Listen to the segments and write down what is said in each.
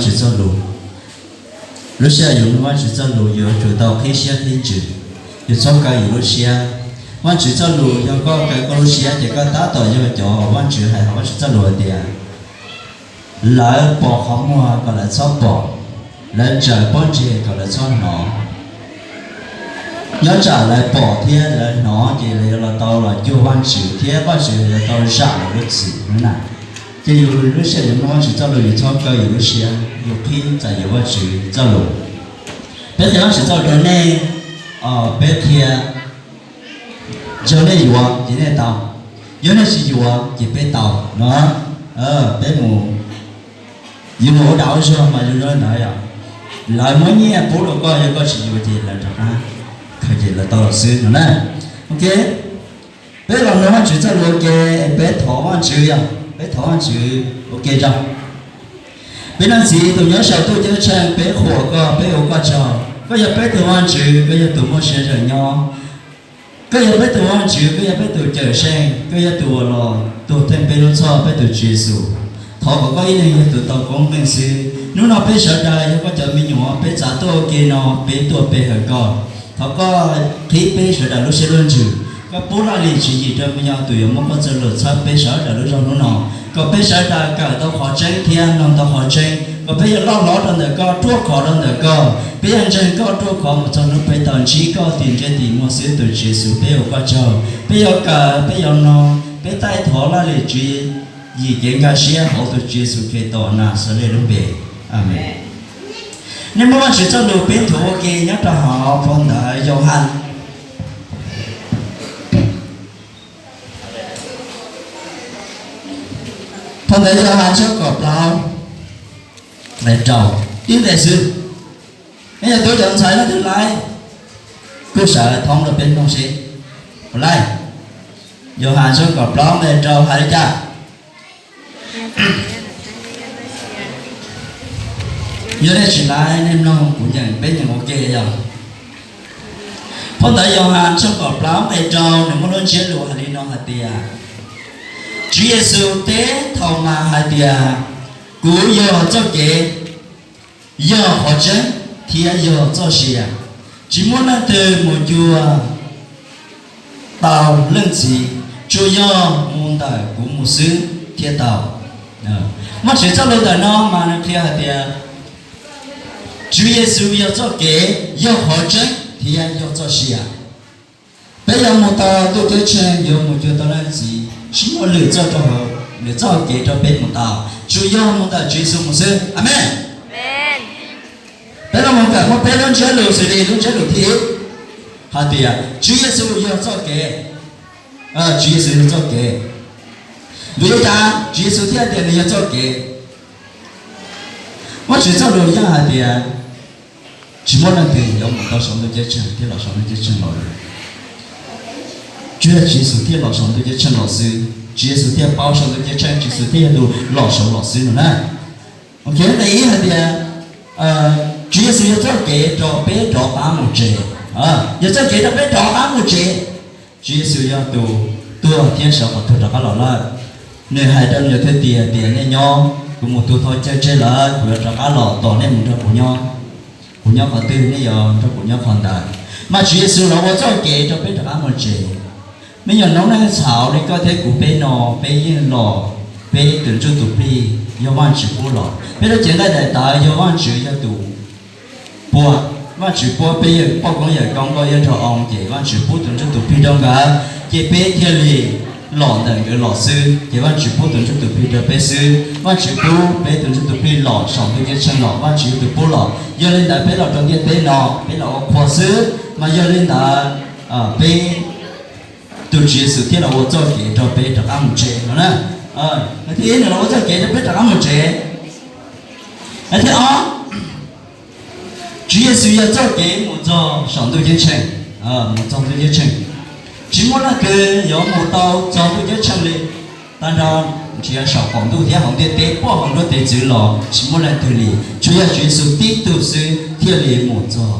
Tswv txoj lus. Lub sij hawm yus mloog Vajtswv txoj lus yus yuav tsum tau qhib siab qhib ntsws, yus txhob kaw yus lub siab. Vajtswv txoj lus yog koj kaw koj lub siab ces koj tab tom yog cov Vajtswv hais hauv Vajtswv txoj lus hais tias, lawv pos qhov muag kom lawv txhob pom, lawv ntsaws pob ntseg kom lawv txhob hnov. Nyob tsam lawv pom thiab lawv hnov ces lawv yuav los tau los cuag Vajtswv thiab Vajtswv yuav tau zam lawv lub txim na. Ces yus lub sij hawm yus mloog Vajtswv txoj lus yus txhob kaw yus lub siab, yus qhib txais yus Vajtswv txoj lus. Peb qhia Vajtswv txoj lus rau nej, peb qhia, yog nej yuav ces nej tau, yog nej tsis yuav ces peb tau no. Peb mus, yus mus ua dam ua zog mas yus yuav ntawd yom, lawv muab nyiaj pub rau koj, yog koj tsis yuav ces lawv rov qab khaws ces lawv tau los xwb no na. Ok, peb los mloog Vajtswv txoj lus ua ke, peb thov Vajtswv yom, peb thov Vajtswv ua ke tso. Peb Leej Txiv tus nyob saum ntuj ceeb tsheej, peb qhuas koj, peb ua koj tsaug. Koj yog peb tus Vajtswv, koj yog tus muaj sia zawm nyob. Koj yog peb tus Vajtswv, koj yog peb tus Cawmseej, koj yog tus uas los tuag theej peb lub txhoj, peb tus Tswv Yexus. Thov kom koj ib leeg yog tus tau koob meej xwb. Hnub no peb sawv daws yog koj cov me nyuam, peb txav tuaj ua ke no, peb tuaj pe hawm koj. Thov koj qhib peb sawv daws lub siab lub ntsws, koj pub laj lim tswv yim rau me nyuam tus yuav muab koj txoj lus txhawb peb sawv daws lub zog hnub no, kom peb sawv daws kawm tau qhov tseeb thiab mloog tau qhov tseeb, kom peb yuav loj hlob rau ntawm koj, ruaj khov rau ntawm koj, peb yuav ntseeg koj ruaj khov mus txog hnub peb tau ntsib koj tim ntsej tim muag xwb. Tus Tswv Yexus, peb ua koj tsaug, peb yuav kawm, peb yuav mloog, peb taij thov laj lim tswv yim kev nkag siab hauv tus Tswv Yexus Khetos Naxales lub npe. Amees. Nej muab Vajtswv txoj lus peb nthuav ua ke nyob rau hauv phau ntawv Yauhas. Phau ntawv Yauhas tshooj kaum plaub, nqe rau, tib nqe xwb. Nej yog tub cov ntxhais leej twg laib, kuj sawv thoob rau peb mloog seb puas laib. Yauhas tshooj kaum plaub nqe rau hais li cas? Yog nej tsis laib nej mloog kuv nyeem, peb nyeem ua ke yog. Phau ntawv Yauhas tshooj kaum plaub nqe rau nws muaj lub ntsiab lus hais li no hais tias, Tswv Yexus teb Thaumas hais tias, kuv yog txoj kev, yog qhov tseeb, thiab yog txoj sia. Tsis muaj leej twg mus cuag tau Leej Txiv, tsuas yog mus ntawm kuv mus xwb thiaj tau. Vajtswv txoj lus ntawm no mas nws qhia hais tias Tswv Yexus yog txoj kev, yog qhov tseeb, thiab yog txoj sia. Peb yuav mus tau ntuj ceeb tsheej, yuav mus cuag tau Leej Txiv, tsis muaj lwm txoj rau hauv, lwm txoj hauv kev rau peb mus tau, tsuas yog mus ntawm Tswv Yexus mus xwb. Amees. Peb los mus kawm muaj peb lub ntsiab lus xws li lub ntsiab lus thib ib hais tias Tswv Yexus yog txoj kev. Tswv Yexus yog txoj kev. Vim li cas Tswv Yexus thiaj tias nws yog txoj kev? Vajtswv txoj lus yeej hais tias tsis muaj leej twg yuav mus tau saum ntuj ceeb tsheej thiab los saum ntuj ceeb tsheej los li. Tsuas yog Tswv Yexus thiaj los saum ntuj ceeb tsheej los xwb, Tswv Yexus thiaj paub saum ntuj ceeb tsheej, Tswv Yexus thiaj yog tus los saud los xwb no na. Ok, nqe ib hais tias Tswv Yexus yog txoj kev rau peb rov qab mus tsev, yog txoj kev rau peb rov qab mus tsev. Tswv Yexus yog tus tuag thiab sawv qhov tuag rov qab los lawm. Nws hais rau nws cov thwj tim hais tias nej nyob, kuv mus tu thawj cawj tseg lawm, kuv yuav rov qab los tos nej mus nrog kuv nyob. Kuv nyob qhov twg nej yuav nrog kuv nyob qhov ntawd. Mas Tswv Yexus los ua txoj kev rau peb rov qab mus tsev. Me nyuam noob neej txhaum li koj thiab kuv peb no, peb yeej los, peb tus ntsuj tus plig yog Vajtswv pub los. Peb lub cev nqaij daim tawv yog Vajtswv yog tus pua, Vajtswv pub peb yawm poj koob yawm koob nkauj yawg nraug oo ces Vajtswv pub tus ntsuj tus plig rau nkawd, ces peb thiaj li los ntawm nkawd los xwb, ces Vajtswv pub tus ntsuj tus plig rau peb xwb. Vajtswv pub peb tus ntsuj tus plig los saum ntuj ceeb tsheej los, Vajtswv yog tus pub los. Yog li ntawd peb los rau ntiaj teb no peb los ua qhua xwb, mas yog li ntawd peb, tus Tswv Yexus thiaj los ua txoj kev rau peb rov qab mus tsev no na. Nws thiaj nws los ua txoj kev rau peb rov qab mus tsev. Thiab ob, Tswv Yexus yog txoj kev mus txog saum ntuj ceeb tsheej, mus txog ntuj ceeb tsheej. Tsis muaj leej twg yuav mus tau txog ntuj ceeb tsheej li. Tag nrho nrhiav saum qaum ntuj thiab hauv ntiaj teb puag hauv nruab tiv txwv los tsis muaj leej twg li, tsuas yog Tswv Yexus tib tug xwb thiaj li mus txog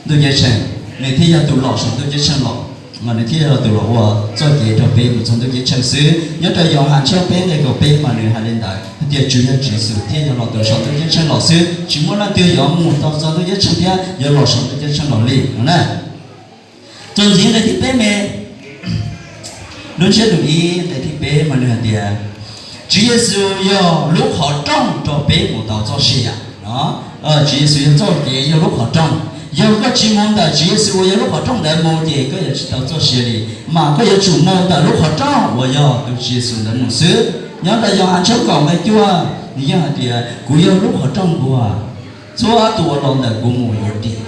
ntuj ceeb tsheej. Nws thiaj yog tus los saum ntuj ceeb tsheej los, mas nws thiaj yog tus los ua txoj kev rau peb mus txog ntuj ceeb tsheej xwb. Nyob rau Yauhas tshooj peb nqe kaum peb mas nws hais li ntawd hais Tias tsuas yog Tswv Yexus thiaj yog los tus saum ntuj ceeb tsheej los xwb, tsis muaj leej twg yuav mus tau txog ntuj ceeb tsheej thiab yuav los saum ntuj ceeb tsheej los li no na. Txuas ntxiv nqe thib peb me, lub ntsiab lus ib nqe thib peb mas nws hais tias Tswv Yexus yog lub qhov rooj rau peb mus tau txoj sia no. Tswv Yexus yog txoj kev, yog lub qhov rooj. Yog koj tsis mus ntawm Tswv Yexus uas yog lub qhov rooj ntawd mus ces koj yuav tsis tau txoj sia li, mas koj yuav tsum mus ntawm lub qhov rooj uas yog tus Tswv Yexus ntawd mus xwb. Nyob rau Yauhas tshooj kaum nqe cuaj nws yeej hais tias kuv yog lub qhov rooj nkuaj, txhua tus uas los ntawm kuv mus yuav dim.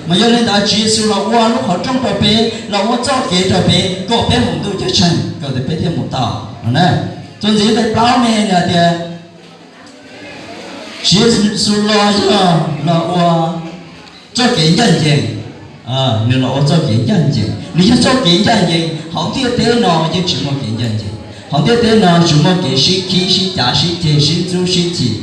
Mas yog li ntawd Tswv Yexus los ua lub qhov rooj rau peb, los ua txoj kev rau peb kom peb mus ntuj ceeb tsheej kom tias peb thiaj mus tau no na. Txuas ntxiv nqe plaub me nws hais tias Tswv Yexus los yog los ua txoj kev ncaj ncees. Nws los ua txoj kev ncaj ncees, nws yog txoj kev ncaj ncees. Hauv ntiaj teb no yeej tsis muaj kev ncaj ncees. Hauv ntiaj teb no tsuas muaj kev sib khib sib cav sib ceg sib ntxub sib chim,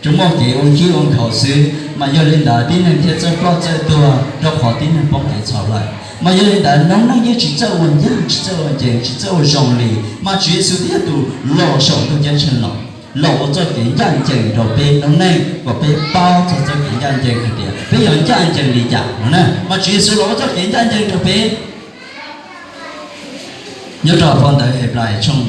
tsuas muaj kev ua khib ua nkhaus xwb. Mas yog li ntawd tib neeg thiaj txawj ploj txawj tuag rau qhov tib neeg poob kev txhaum lawm. Mas yog li ntawd noob neej yeej tsis txawj ua ncaj, tsis txawj ua ncees, tsis txawj ua zoo li. Mas Tswv Yexus thiaj yog tus los saum ntuj ceeb tsheej los, los ua txoj kev ncaj ncees rau peb noob neej kom peb paub txog txoj kev ncaj ncees hais tias peb yuav ncaj ncees li cas no na. Mas Tswv Yexus los ua txoj kev ncaj ncees rau peb. Nyob rau phau ntawv Henplais tshooj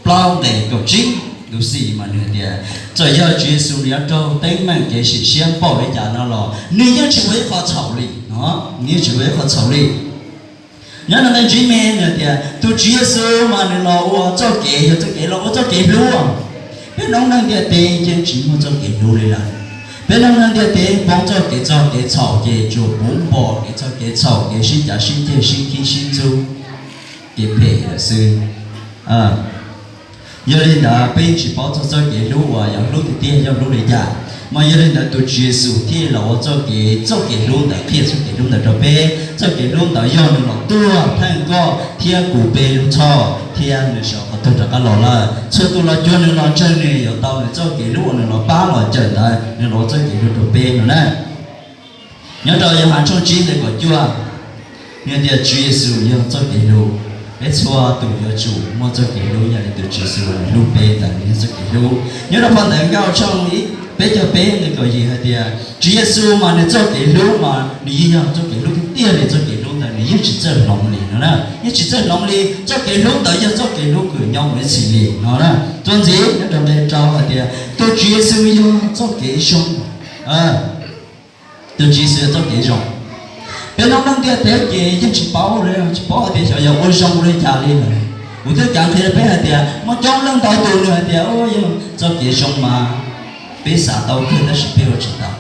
plaub nqe kaum tsib ntu xis mas nws hais tias txawm yog Tswv Yexus nws yuav raug teeb meem kev sim siab npaum li cas no los nws yeej tsis ua ib qho txhaum li no, nws yeej tsis ua ib qho txhaum li. Nyob rau nqe ntsib me nws hais tias tus Tswv Yexus mas nws los ua txoj kev, yog txoj kev los ua txoj kev hlub. Peb noob neej ntiaj teb yeej tsis muaj txoj kev hlub li lawm. Peb noob neej ntiaj teb poob txoj kev txog kev txhaum ces tsuas puv npo kev txog kev txhaum, kev sib cav sib ceg sib khib sib ntxub, kev phem lawm xwb. Yog li ntawd peb tsis paub txog txoj kev hlub uas yog hlub tiag tiag yog hlub li cas. Mas yog li ntawd tus Tswv Yexus thiaj los ua txoj kev, txoj kev hlub ntawd, qhia txoj kev hlub ntawd rau peb. Txoj kev hlub ntawd yog nws los tuag theej koj thiab kuv peb lub txhoj, thiab nws sawv qhov tuag rov qab los lawm. Txhua tus los cuag nws los ntseeg nws yuav tau nws txoj kev hlub uas nws los pab los cawm ntawd, nws los ua txoj kev hlub rau peb no na. Nyob rau Yauhas tshooj tsib nqe kaum cuaj, nws tias Tswv Yexus yog txoj kev hlub. Peb txhua tus yuav tsum muaj txoj kev hlub yam li tus Tswv Yexus uas nws hlub peb ntawd, nws yog txoj kev hlub. Nyob rau phau ntawv Nkauj tshooj peb caug peb nqe kaum yim hais tias Tswv Yexus mas nws txoj kev hlub mas nws yeej yog txoj kev hlub tiag tiag li, txoj kev hlub ntawd nws yeej tsis txawj hloov li no na, yeej tsis txawj hloov li. Txoj kev hlub ntawd yog txoj kev hlub kws nyob mus ib txhis li no na. Txuas ntxiv nyob rau nqe rau hais tias tus Tswv Yexus yog txoj kev zoo. Tus Tswv Yexus yog txoj kev zoo. Peb noob neej ntiaj teb ces yeej tsis paub li, tsis paub hais tias xyov yog ua zoo li cas li lawm. Kuv twb kav qhia rau peb hais tias muaj coob leej ntau tus nws hais tias yog txoj kev zoo mas peb xav tau kawg tab sis peb ua tsis tau.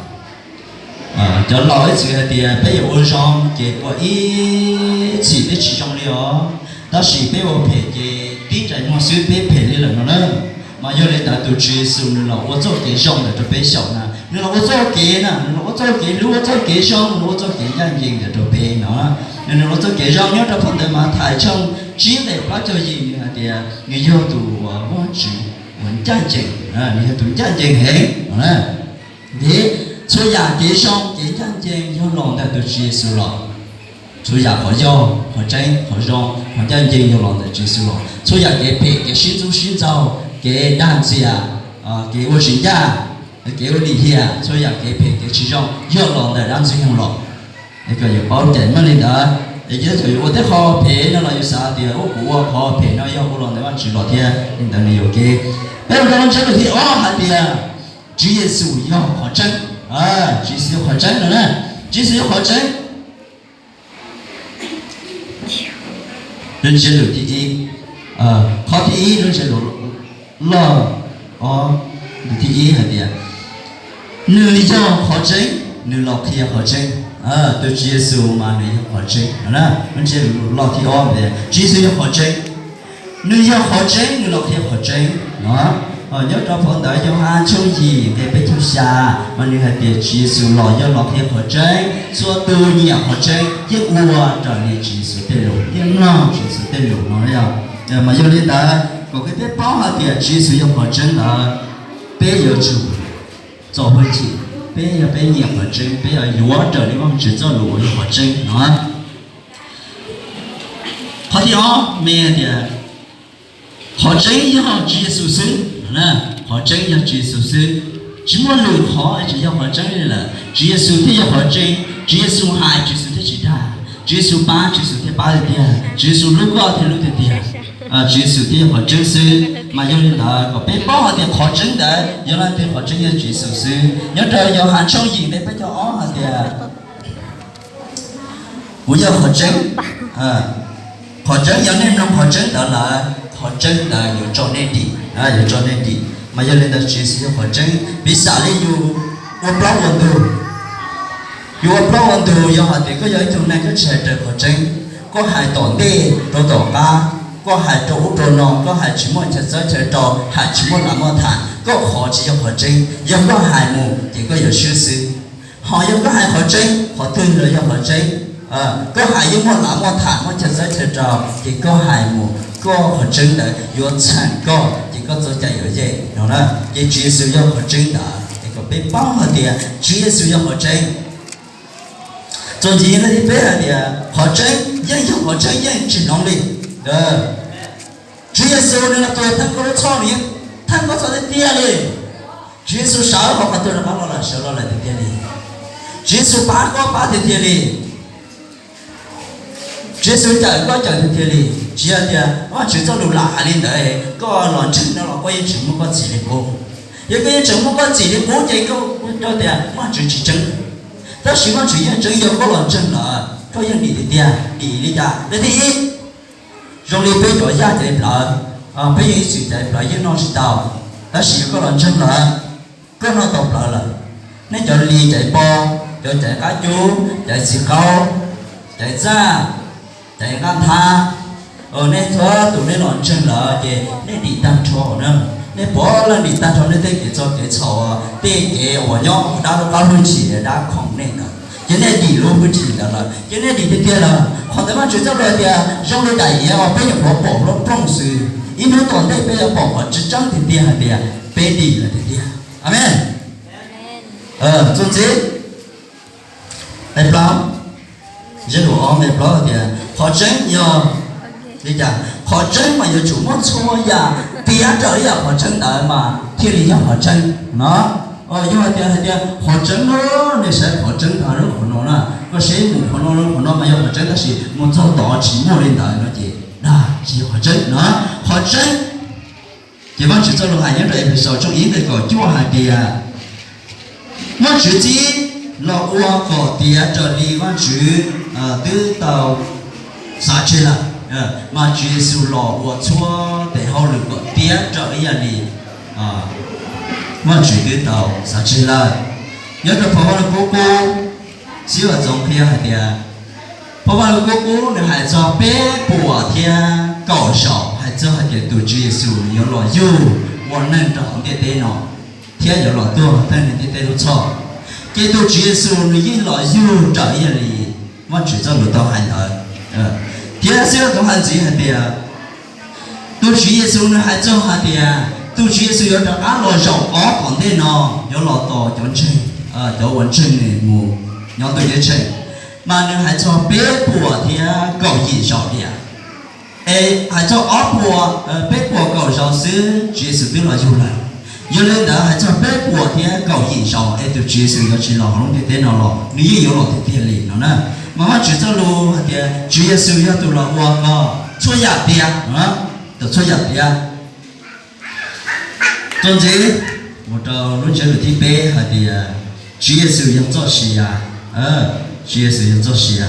Cov laus ib txwm hais tias peb yuav ua zoo ces ua ib txhis peb tsis zoo li os, tab sis peb ua phem ces tib ntsais muag xwb peb phem li lawm no na. Mas yog li ntawd tus Tswv Yexus nws los ua txoj kev zoo ntawd rau peb xyaum na, nws los ua txoj kev na, nws los ua txoj kev hlub, ua txoj kev zoo, nws los ua txoj kev ncaj ncees ntawd rau peb no. Nws los ua txoj kev zoo. Nyob rau phau ntawv Mathais tshooj tsib nqe plaub caug yim nws hais tias nws yog tus uas Vajtswv uas ncaj ncees, nws yog tus ncaj ncees heev. Txhua yam kev zoo kev ncaj ncees yog los ntawm tus Tswv Yexus los. Txhua yam qhov yog, qhov tseeb, qhov zoo, qhov ncaj ncees yog los ntawm Tswv Yexus los. Txhua yam kev phem, kev sib ntxub sib ntxaug, kev dag ntxias, kev ua tsis ncaj, kev ua lim hiam, txhua yam kev phem kev tsis zoo yog los ntawm dab ntxwg nyoog los. Es kom yus paub cais meej li ntawd, es yog thaum yus ua tej qho phem no los yus xav tias ua kuv ua qhov phem no yog ua los ntawm Vajtswv los thiab li ntawd nws yuam kev. Peb mus rau lub ntsiab lus thib ob hais tias Tswv Yexus yog qhov tseeb. Tswv Yexus yog qhov tseeb no na. Tswv Yexus yog qhov tseeb. Lub ntsiab lus thib ib, qhov thib ib lub ntsiab lus loj, ob, lus thib ib hais tias nws yog qhov tseeb, nws los qhia qhov tseeb. Tus Tswv Yexus mas nws yog qhov tseeb no na. Lub ntsiab lus loj thib ob tias Tswv Yexus yog qhov tseeb, nws yog qhov tseeb, nws los qhia qhov tseeb no. Nyob rau phau ntawv Yauhas tshooj yim nqe peb caug xya mas nws hais tias Tswv Yexus los yog los qhia qhov tseeb, txhua tus nyiam qhov tseeb yeej ua raws li Tswv Yexus tej lus, yeej mloog Tswv Yexus tej lus no yog. Mas yog li ntawd kom peb paub hais tias Tswv Yexus yog qhov tseeb ntawd, peb yuav tsum txo hwj chim, peb yog peb nyiam qhov tseeb peb yuav yuav raws li Vajtswv txoj lus uas yog qhov tseeb no. Qhov thib ob me tias qhov tseeb yog Tswv Yexus xwb. Qhov tseeb yog Tswv Yexus xwb, tsis muaj lwm qhov tsis yog qhov tseeb li lawm. Tswv Yexus thiaj yog qhov tseeb, Tswv Yexus hais Tswv Yexus thiaj tsis dag, Tswv Yexus pab Tswv Yexus thiaj pab tiag tiag, Tswv Yexus hlub koj thiaj hlub tiag tiag. Tswv Yexus thiaj yog qhov tseeb xwb. Mas yog li ntawd kom peb paub hais tias qhov tseeb ntawd yog leej twg, qhov tseeb yog Tswv Yexus xwb. Nyob rau Yauhas tshooj yim nqe peb caug ob hais tias, kuv yog qhov tseeb. Qhov tseeb, yog nej mloog qhov tseeb ntawd lawm, qhov tseeb ntawd yuav tso nej dim, yuav tso nej dim. Mas yog li ntawd Tswv Yexus yog qhov tseeb. Piv xam li yus ua plaub ua ntug, yus ua plaub ua ntug, yog hais tias koj yog ib tug neeg koj tsis hais raws qhov tseeb, koj hais tom ntej rau tom qab, koj hais rau ub rau no, koj hais tsis muaj chaw txawb chaw rau, hais tsis muaj lam muaj tham, koj qhov tsis yog qhov tseeb. Yog koj hais mus ces koj yuav swb xwb. Ho yog koj hais qhov tseeb, qhov twg los yog qhov tseeb. Koj hais yeej muaj lam muaj tham, muaj chaw txawb chaw rau, ces koj hais mus, koj qhov tseeb ntawd yuav txheem koj, ces koj txoj cai yuav yeej no na. Ces Tswv Yexus yog qhov tseeb ntawd, es kom peb paub hais tias Tswv Yexus yog qhov tseeb. Txuas ntxiv li peb hais tias qhov tseeb yeej yog qhov tseeb, yeej tsis hloov li. Tswv Yexus nws los tuag theej koj lub txhoj, nws yeej theej koj txhoj tiag tiag li. Tswv Yexus sawv hauv qhov tuag rov qab los lawm, sawv los lawm tiag tiag li. Tswv Yexus pab koj pab tiag tiag li. Tswv Yexus cawm koj cawm tiag tiag li. Tsis yog tias Vajtswv txoj lus lam hais li ntawd, koj los ntseeg no los koj yeej tseem muaj koj txim li qub. Yog koj yeej tseem muaj koj txim li qub ces koj ua tias Vajtswv tsis tseeb. Tab sis Vajtswv yeej tseeb, yog koj los ntseeg lawm koj yeej dim tiag tiag. Dim li cas? Leej thib ib, zoo li peb cov yaj caiv plawv, peb yeej ib txwm caiv plawv yeej noj tsis tau, tab sis yog koj los ntseeg lawm, koj noj tau plawv lawm. Nej cov li caiv pob, cov caiv qab cub, caiv txiv qaub, caiv txaj, caiv nqaj nthab, nej txhua tus nej los ntseeg lawm ces nej dim tag nrho na. Nej puav leej dim tag nrho nej tej kev txom kev txhaum, tej kev uas nyob dab lub qab hwj chim dab khoom nej ntawd, ces nej dim lub hwj chim ntawd lawm ces nej dim tiag tiag lawm. Qhov ntawd Vajtswv txoj lus tias zoo li daim iav uas peb nyuam qhuav pom hlob plooj xwb, ib hnub tom ntej peb yuav pom qhov tseeb tseeb tiag tiag hais tias peb dim lawm tiag tiag. Amees. Txuas ntxiv, nqe plaub, zaj lus ob nqe plaub tias qhov tseeb yog li cas? Qhov tseeb mas yuav tsum muaj txhua yam piav raws ib yam qhov tseeb ntawd mas thiaj li yog qhov tseeb no. Yog hais tias, hais tias qhov tseeb no, nej saib qhov tseeb ntawd lub qhov no na, koj saib mus qhov no lub qhov no mas yog qhov tseeb, tab sis mus txog tod tsis muaj li ntawd no ces dag tsis yog qhov tseeb no. Qhov tseeb ces Vajtswv txoj lus hais nyob rau Efexus tshooj ib nqe kaum cuaj hais tias Vajtswv txib los ua kom tiav raws li Vajtswv twb tau xav tseg lawm. Mas Tswv Yexus los ua txhua tes hauj lwm kom tiav raws ib yam li Vajtswv twb tau xav tseg lawm. Nyob rau phau Vaj Lug Kub Kub, Xib Hwb Txoov qhia hais tias, phau Vaj Lug Kub Kub nws hais txog peb puas thiab kaum zaus hais txog hais tias tus Tswv Yexus nws yuav los yug ua neeg rau hauv ntiaj teb no thiab yuav los tuag theej neeg ntiaj teb lub txhoj. Ces tus Tswv Yexus nws yeej los yug raws ib yam li Vajtswv txoj lus tau hais ntawd. Thiab Xib Hwb Txoov hais ntxiv hais tias, tus Tswv Yexus nws hais txog hais tias tus Tswv Yexus yuav rov qab los zaum ob tom ntej no, yuav los tos cov ntseeg, cov uas ntseeg nws mus nyob ntuj ceeb tsheej. Mas nws hais txog peb puas thiab kaum yim zaus tias, es hais txog ob puas, peb puas kaum zaus xwb Tswv Yexus twb los yug lawm. Yog li ntawd hais txog peb puas thiab kaum yim zaus es tus Tswv Yexus yuav tsis los hauv lub ntiaj teb no los nws yeej yuav los tiag tiag li no na. Mas Vajtswv txoj lus hais tias Tswv Yexus yog tus los ua kom txhua yam tiav, kom txhua yam tiav. Txuas ntxiv mus rau lub ntsiab lus thib peb hais tias Tswv Yexus yog txoj sia. Tswv Yexus yog txoj sia.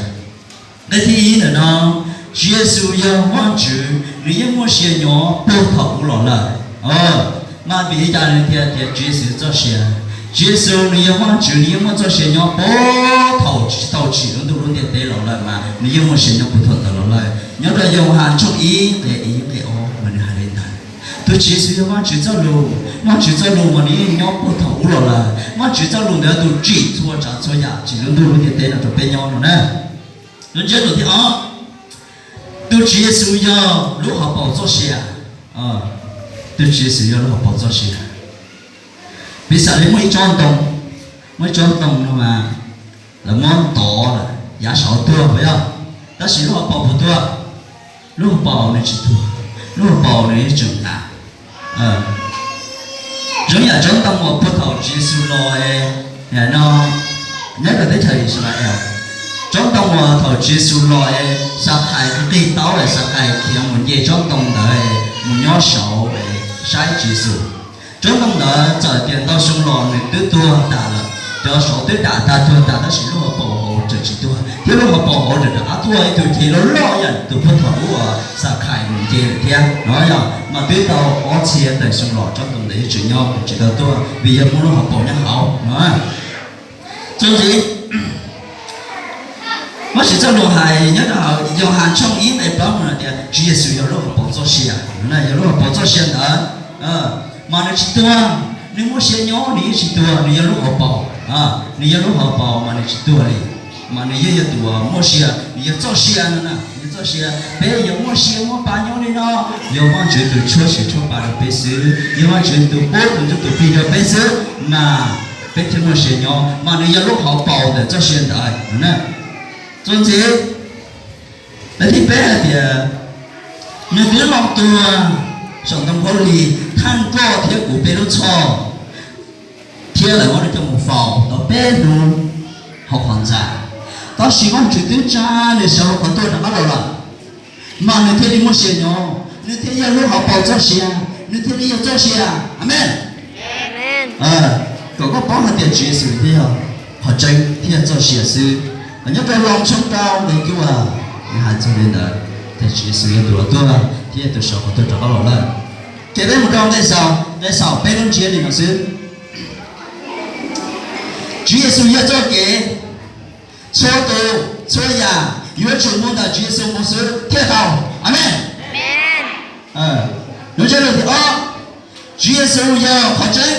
Nqe thib ib ntawm no, Tswv Yexus yog Vajtswv, nws yeej muaj sia nyob puag thaum ub los lawm. Mas vim li cas nws thiaj tias Tswv Yexus txoj sia? Tswv Yexus nws yog Vajtswv, nws yeej muaj txoj sia nyob puag thaum tsis tau tsim lub ntuj lub ntiaj teb los lawm mas nws yeej muaj sia nyob puag thaum ntawd los lawm. Nyob rau Yauhas tshooj ib nqe ib nqe ob mas nws hais li ntawd. Tus Tswv Yexus yog Vajtswv txoj lus, Vajtswv txoj lus mas nws yeej nyob puag thaum ub los lawm. Vajtswv txoj lus ntawd tus tsim txhua tsav txhua yam, tsim lub ntuj lub ntiaj teb no rau peb nyob no na. Lub ntsiab lus thib ob, tus Tswv Yexus yog lub hauv paus txoj sia. Tus Tswv Yexus yog lub hauv paus txoj sia. Piv xam li muaj ib tsob ntoo, muaj ib tsob ntoo no mas lawv muab ntov lawm yav saud tuag puas yog? Tab sis lub hauv paus puas tuag? Lub hauv paus nws tsis tuag, lub hauv paus nws yeej tseem hnav. Zoo yam tsob ntoo uas puag thaum Tswv Yexus los es, no, nyob rau teb chaws Yixalayees, tsob ntoo uas thaum Tswv Yexus los es Xakhais nqig taub es Xakhais khiav mus nce tsob ntoo ntawd es mus nyob saud es saib Tswv Yexus. Tsob ntoo ntawd txawm tias ntau xyoo los nws twb tuag tas lawm, cov saud twb dam tag tuag tas tab sis lub hauv paus hauv tseem tsis tuag, thiab lub hauv paus hauv tseem rov qab tuag ib tug cev loj loj yam tus puag thaum ub uas Xakhais mus nce lawm thiab no yog mas twb tau ob txhiab tawm xyoo los tsob ntoo ntawd yeej tseem nyob tsis tau tuag vim yog muaj lub hauv paus nyob hauv no. Txuas ntxiv, Vajtswv txoj lus hais nyob rau Yauhas tshooj ib nqe plaub hais tias Tswv Yexus yog lub hauv paus txoj sia, yog lub hauv paus txoj sia ntawd mas nws tsis tuag, nws muaj sia nyob nws yeej tsis tuag, nws yog lub hauv paus, nws yog lub hauv paus mas nws tsis tuag li, mas nws yeej yog tus muaj sia, nws yog txoj sia no, nws yog txoj sia. Peb yuav muaj sia muaj pa nyob li no, yog Vajtswv tus tshuab sia tshuab pa rau peb xwb, yog Vajtswv tus pub tus ntsuj tus plig rau peb xwb mas peb thiaj muaj sia nyob, mas nws yog lub hauv paus ntawm txoj sia ntawd. Txuas ntxiv, lawv thib peb hais tias nws twb los tuag saum ntoo khaub lig thaij koj thiab kuv peb lub txhoj, thiab lawv muab nws coj mus faus tau peb hnub hauv qhov ntxa. Tab sis Vajtswv twb tsa nws sawv hauv qhov tuag rov qab los lawm, mas nws thiaj li muaj sia nyob, nws thiaj yog lub hauv paus txoj sia, nws thiaj li yog txoj sia. Amees. Kom koj paub hais tias Tswv Yexus thiaj yog qhov tseeb thiab yog txoj sia xwb. Nyob rau Loos tshooj rau nqe cuaj, nws hais txog li ntawd, tias Tswv Yexus yog tus los tuag thiab yog tus sawv qhov tuag rov qab los lawm. Ces peb mus rau nqe xaus, nqe xaus peb lub ntsiab li no xwb. Tswv Yexus yog txoj kev, txhua tus, txhua yam yuav tsum mus ntawm Tswv Yexus mus xwb thiaj tau. Amees. Lub ntsiab lus thib ob, Tswv Yexus yog qhov tseeb,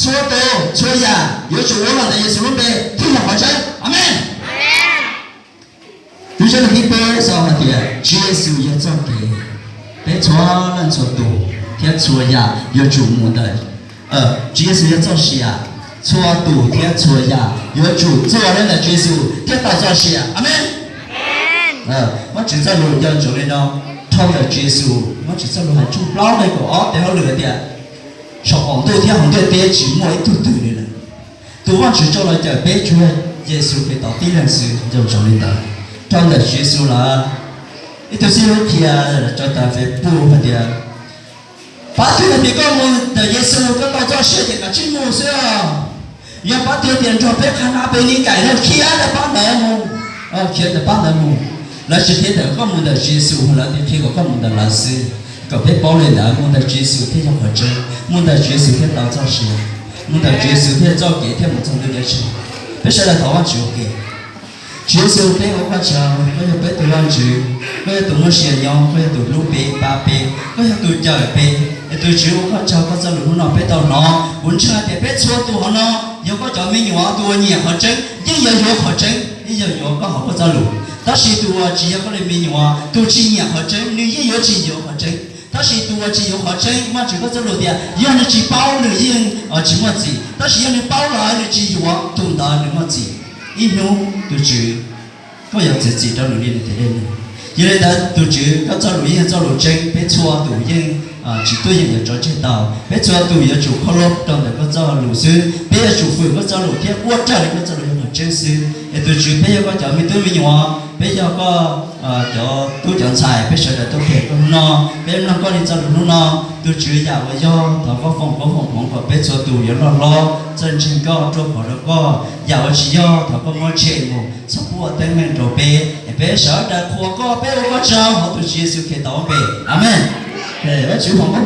txhua tus, txhua yam yuav tsum ua los ntawm Yexus lub npe thiaj yog qhov tseeb. Amees. Lub ntsiab lus thib peb xaus hais tias Tswv Yexus yog txoj kev, peb txhua leej txhua tus thiab txhua yam yuav tsum mus ntawm, Tswv Yexus yog txoj sia, txhua tus thiab txhua yam yuav tsum txuas rau ntawm Tswv Yexus thiaj tau txoj sia. Amees. Vajtswv txoj lus nco ntsoov li no, dhau ntawm Tswv Yexus, Vajtswv txoj lus hais tshooj plaub nqe kaum ob tes hauj lwm hais tias, saum qaum ntuj thiab hauv ntiaj teb tsis muaj ib tug twg li lawm. Tus Vajtswv coj los cawm peb tsuas yog Yexus Khetos tib leeg xwb, nco ntsoov li ntawd. Dhau ntawm Tswv Yexus lawm, ib tug xib hwb qhia rau tas Facebook hais tias, pab twg tias koj mus ntawm Yexus koj tau txoj sia ces kav tsij mus xwb os. Yog pab twg tias nrog peb qhab nab peb nib kaim no khiav ntawm pab ntawd mus, khiav ntawm pab ntawd mus. Lawv tsis qhia tias koj mus ntawm Tswv Yexus, lawv tias qhia kom koj mus ntawm lawv xwb. Kom peb paub li ntawd, mus ntawm Tswv Yexus thiaj yog qhov tseeb, mus ntawm Tswv Yexus thiaj tau txoj sia, mus ntawm Tswv Yexus thiaj txoj kev thiaj mus txog ntuj ceeb tsheej. Peb sawv daws thov Vajtswv ua ke. Tswv Yexus, peb ua koj tsaug, koj yog peb tus Vajtswv, koj yog tus muaj sia nyob, koj yog tus hlub peb pab peb, koj yog tus cawm peb. Es tus Tswv, ua koj tsaug koj txoj lus hnub no peb tau hnov, kuv ntseeg tias peb txhua tus hauv no yog koj cov me nyuam, tus uas nyiam qhov tseeb yeej yuav yuav qhov tseeb, yeej yuav yuav koj hauv koj txoj lus. Tab sis tus uas tsis yog koj li me nyuam, tus tsis nyiam qhov tseeb, nws yeej yuav tsis yuav qhov tseeb. Tab sis tus uas tsis yuav qhov tseeb, Vajtswv koj txoj lus tias yog nws tsis paub nws yeej tsis muaj txim, tab sis yog nws paub lawm nws tsis yuav, tus ntawd nws muaj txim. Ib hnub tus Tswv, koj yuav txwv txim rau nws li nws tes dej nug. Yog li ntawd tus Tswv, koj txoj lus yeej yog txoj lus tseeb, peb txhua tus yeej tsis tuaj yeem yuav tso tseg tau. Peb txhua tus yuav tsum khob loj rau ntawm koj txoj lus xwb, peb yuav tsum fwm koj txoj lus thiab ua raws li koj txoj lus yog qhov tseeb xwb. Es tus Tswv, peb yog koj cov me tub me nyuam, peb yog koj cov tub cov ntxhais, peb sawv daws tuaj pem koj hnub no, peb mloog koj li txoj lus hnub no. Tus Tswv, yam uas yog thov koj foom koob foom hmoov kom peb txhua tus yuav loj hlob txawj ntseeg koj, ruaj khov rau koj. Yam uas tsis yog thov koj muab tshem mus, txhob pub ua teeb meem rau peb, es peb sawv daws qhuas koj, peb ua koj tsaug hauv tus Tswv Yexus Khetos lub npe. Amees. Vajtswv foom koob